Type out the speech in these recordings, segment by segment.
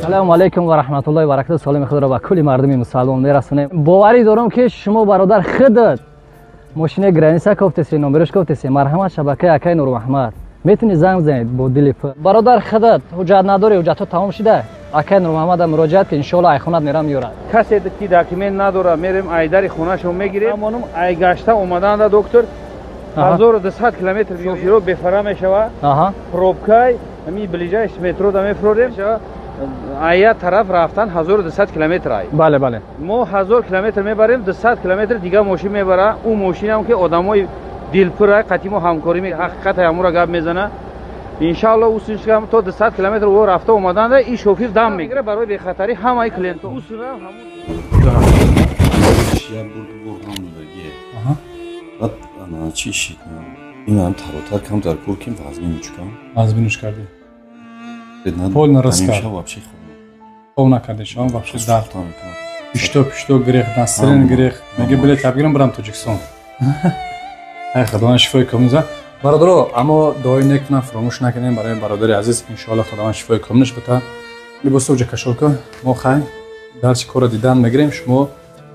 Салому алейкум ва раҳматуллоҳи ва баракатуҳ. Саломи худро ба кулли мардуми мусалмон мерасонем. Боварӣ дорам, ки шумо бародар худат мошинаи граница кофтеси, номерош кофтеси. Марҳамат, шабакаи акаи Нурмуҳаммад. Метавонӣ занг бизанед бо дили пур. Бародар худат ҳуҷҷат надорӣ, ҳуҷҷатҳо тамом шуда. Акаи Нурмуҳаммада муроҷиат ки иншоалло айхонат мерам меёрад. Касе ки документ надора, мерем айдари хонашон мегирем. Амонум айгашта омаданда доктор 1200 километр шофиро бефара мешава. Пробкай ҳамин ближайший метро да мефурорем. Ая тараф рафтан 1200 километр ай. Бале, бале. Мо 1000 километр мебарем, 200 километр дига мошин мебара. Ӯ мошинам ки одамои дилпур ай, қатъи мо ҳамкорӣ ҳақиқат ҳамура гап мезана. Иншаалло усишкам то 200 километр ӯ рафта омаданда и шофир дам мегира барои бехатарӣ ҳамаи клиентҳо. Усура ҳамун як бур ҳам додагие. Баъд ана чӣ шид? Инам таротар камтар кур ким вазминуч кам. Вазминуч кардӣ. Полный раскар. Хоб накардӣ шумо вообще дард. Пишто пишто гирех, насрин гирех. Меги билет бигирам барам Тоҷикистон. Ай Худованд шифои комил за. Бародаро, аммо дуои нек кунам фаромӯш накунем барои бародари азиз. Иншоалло Худованд шифои комилаш бита. Либосо уҷа кашол кун. Мо хай дарси корро дидан мегирем, шумо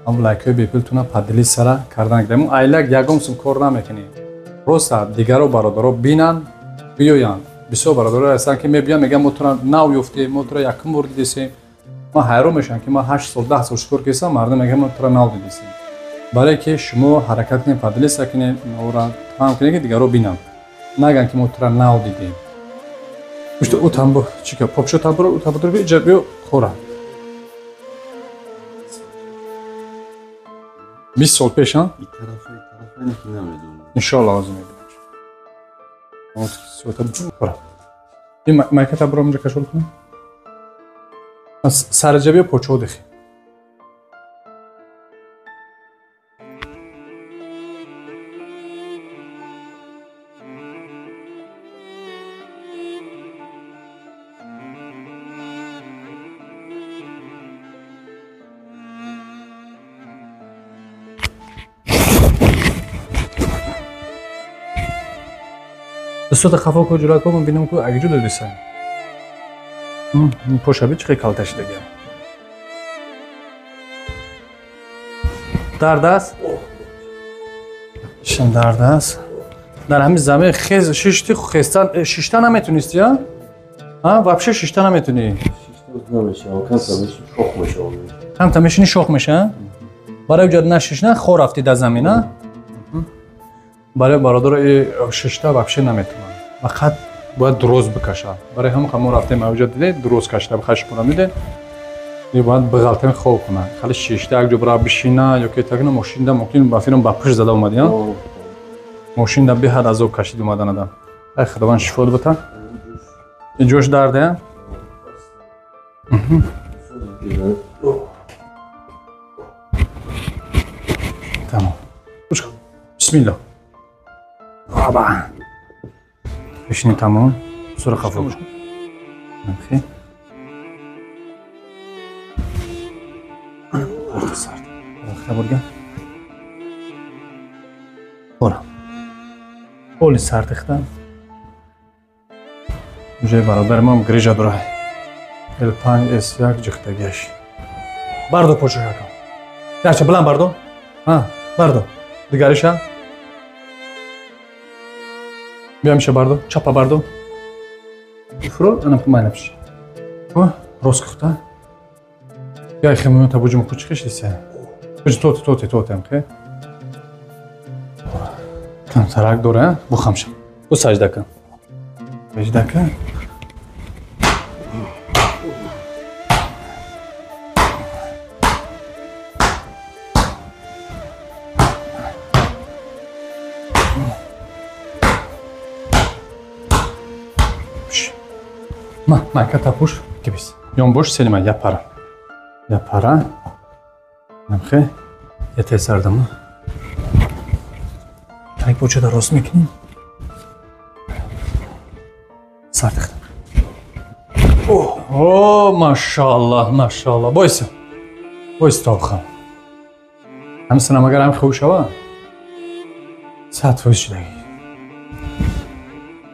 ҳам лайкҳои бепултона поделиться кардан гирем. Айлак ягон сум кор намекунем. Просто дигаро бародаро бинанд, биёянд. Бисёр бародаро ҳастанд ки мебиёнд, мегӯянд мо туро нав ёфтем, мо туро якум бор дидесем. Ман ҳайрон мешавам ки ман 8 сол 10 сол шукр кардам, мардум мегӯянд мо туро нав дидесем. Барое ки шумо ҳаракат кунед, поделиться кунед, ора паҳн кунед ки дигаро бинанд. Нагӯянд ки мо туро нав дидем. Пушто ӯ тамбу чӣ ка попшо тамбуро ӯ тамбуро иҷа биё хӯра. 20 сол пеш, а? Иншоалло ҳозир мебинам. Ин майката биром инҷа кашол кунем. Сараҷа биё почо дихи. Дастото хафо ку ҷура ку ман бинам ку агиҷо додиса. Пошаби чӣ калташи дага. Дард аст? Шин дард аст. Дар ҳамин замин хез шишти хестан шишта наметунисти, а? А, вообще шишта наметуни. Камта мешини шох меша, а? Барои ҷо нашишна хор рафти дар замин, а? Барои бародаро шишта вообще наметунанд. Фақат бояд дуроз бикашад. Барои ҳамон мо рафтем авҷа дидед, дуроз кашида хашмона дидед. Бояд бағалтами хоб кунад. Хали шишта як ҷо бира бишина ё ки такна мошинда мумкин ба фирм ба пушт зада омадӣ, а? Мошинда беҳад азоб кашид омадан адам. Ай Худованд шифо бита. Ин ҷош дарде, а? Тамом. Бисмиллоҳ. Баба. Пешини тамом. Сура хафо. Хе. Сард. Хабарга. Ора. Оли сард ихта. Уже бародар мам грижа дора. L5 S1 ҷихтагиаш. Бардо почо якам. Ярча билан бардо. Ҳа, бардо. Дигариша. Биям иша бардо, чапа бардо. Фуро, ана майна пиш. Рост кухта. Я хемуна табуҷум кучхиш диса. Куч тоте тоте тоте ам хе. Камтарак дора, бу хамша. Бу сажда кун. Сажда кун. Ма, майка тапуш, кибис. Ёнбош селима япара. Япара. Намхе. Ете сардама. Так почада рост мекунем. Сардихта. О, машааллах, машааллах. Бойса. Бойса тобхам. Ҳамсинам агар ҳам хуб шава. 100% шудаги.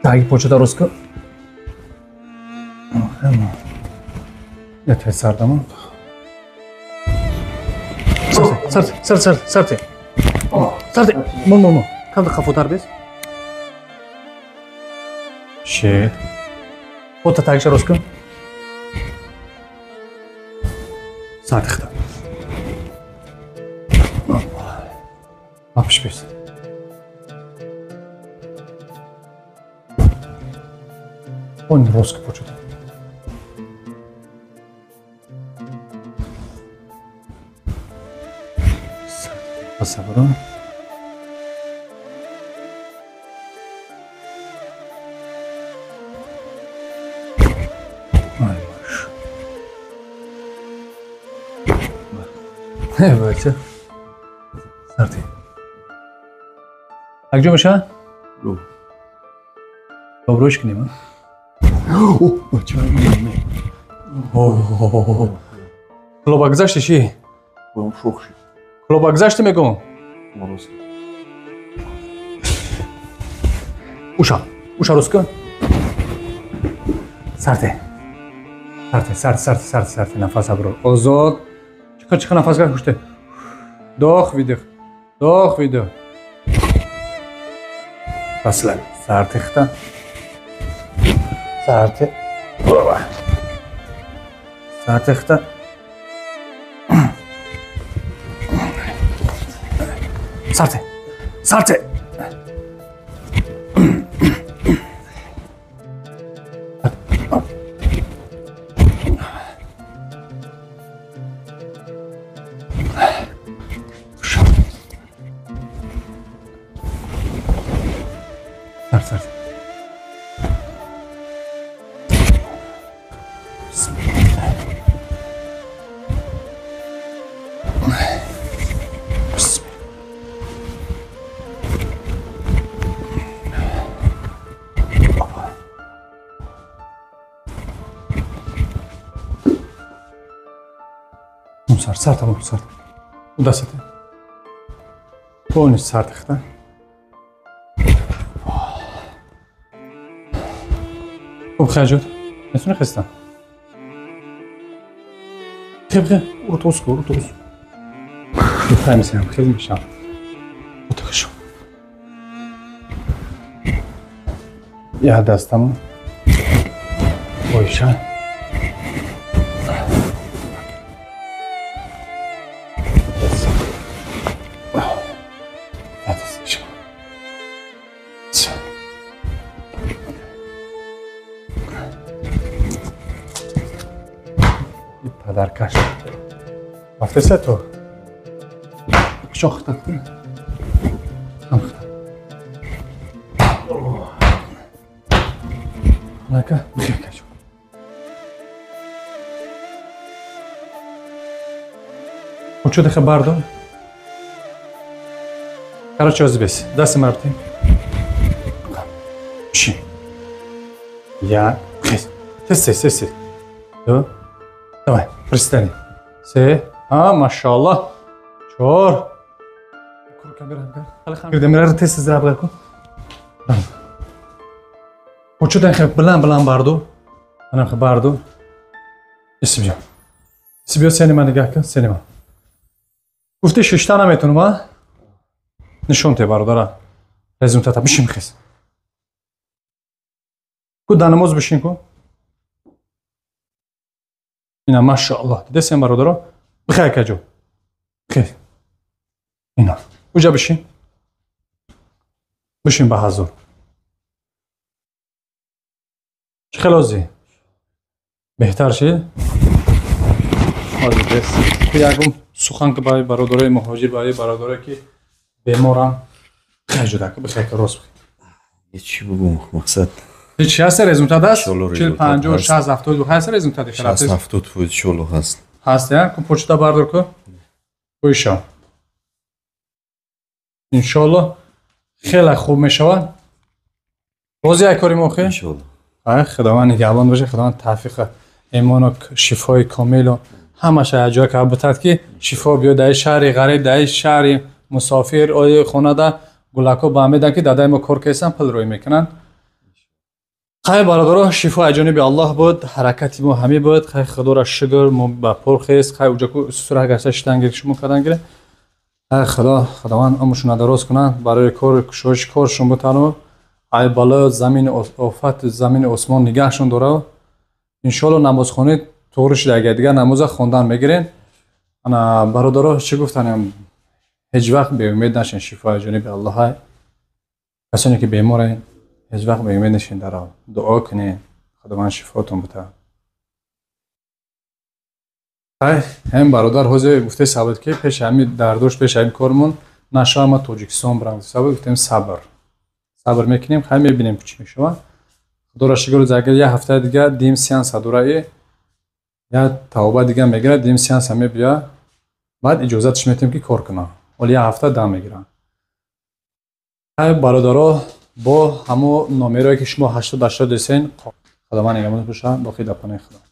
Таги почада рост кун. Ятве сардамон. Сарте, сарте, сарте, сарте. Сарте. Мон, мон, мон. Камда хафотар бес. Шет. Ота такша рост кун. Сарте хита. Апш бес. Он рост почута. Сабро. Ай, маш. Бача. Сарти. Акҷо меша? Ру. Доброш кунем, а? О, бача. О. Клоба гузашти чи? Боям шох шид. Клоба гузашти мегӯм? Мороз. Уша. Уша рост кун. Сарте. Сарте, сарте, сарте, сарте, сарте. Нафас аброр. Озод. Чиқа, чиқа нафас гар куште. Вдох, выдох. Вдох, выдох. Расслабь. Сарте хита. Сарте. Сарте хита. Сарте. Сарте. Сарте, сарте. Сар, сар тамом, сар. Удасате. Полностью сар тахта. Хуб хаҷуд. Метуни хестан? Хеб, хеб, уртос ку, уртос. Бифаҳмисем, хел мешам. Утахшу. Я дастам. Ойша. Падаркаш. Рафтеса ту? Кучо хита? Ҳам хита. Нака, бихел качо. Учу даха бардо. Короче, озбес. Даси мартин. Пши. Я. Хес. Тез, тез, тез, тез. Ду. Давай, пристани. Се. А, машаллах. Чор. Гирдемирар тез тез раб кун. Учудан хеб билан билан барду. Анам хеб барду. Исибиё. Исибиё сени ман нигоҳ кун, сени ман. Гуфти шишта наметунам, а? Нишон те бародара. Результата бишин хес. Ку да намоз бишин ку. Ина машааллоҳ. Дидесем бародаро? Бихай каҷо. Бихай. Ина. Уҷа бишин. Бишин ба ҳазур. Чӣ хел озӣ? Беҳтар шид? Озӣ бес. Ягум сухан ки барои бародарои муҳоҷир, барои бародарое ки беморам. Бихай ҷудака, бихай ки рост бихай. Чӣ бугум мақсад? Ҳеч ҳаст результат аст? 40, 50, 60, 70 ҳаст результат? 60, 70 фоиз иншоаллоҳ ҳаст. Ҳаст, я? Ку почта бардор ку. Кӯиша. Иншоаллоҳ хеле хуб мешавад. Розӣ ай кори мо хе? Иншоаллоҳ. Ай Худованд нигаҳбон боше, Худованд тавфиқ, имону шифои комилу ҳамаша як ҷоя карда бутад ки шифо биёд дар шаҳри ғариб, дар шаҳри мусофир, ои хонада гулако ба медан ки дадаи мо кор кесан, пул рӯй мекунанд. Хай, бародаро, шифо аз ҷониби Аллоҳ буд, ҳаракати мо ҳамин буд. Хай, худоро шукр, мо ба пор хест. Хай, уҷаку сура гашта шитан гир, шумо кардан гире. Хай, худо, худованд умршона дароз кунад, барои кор кушоиши коршон бутану ай балои замини офат, замини осмон нигаҳшон дора. Иншоалло, намозхонӣ туғри шуда, агар дигар намоза хондан мегирен. Ана, бародаро, чӣ гуфтанем? Ҳеҷ вақт беумед нашин, шифо аз ҷониби Аллоҳай. Касоне ки беморен, ҳеҷ вақт беумед нашин, даро дуо кунед, худованд шифотон бута. Хай, ҳам бародар ҳозир гуфте сабр ки пеши ҳами дардош, пеши ҳами кормон нашава, ма Тоҷикистон бирам. Сабр гуфтем, сабр мекунем, хай, мебинем, чӣ мешавад. Худоро шукр, агар як ҳафтаи дига дим сеанса дораи, як тавба дига мегирад, дим сеанса мебия, баъд иҷозатш метиҳем, ки кор кунад. Ҳоли як ҳафта дам мегирад. Хай, бародаро, бо ҳамо номерое ки шумо 80 80 десен, худованд нигаҳбон бошад, боқӣ дар паноҳи Худо.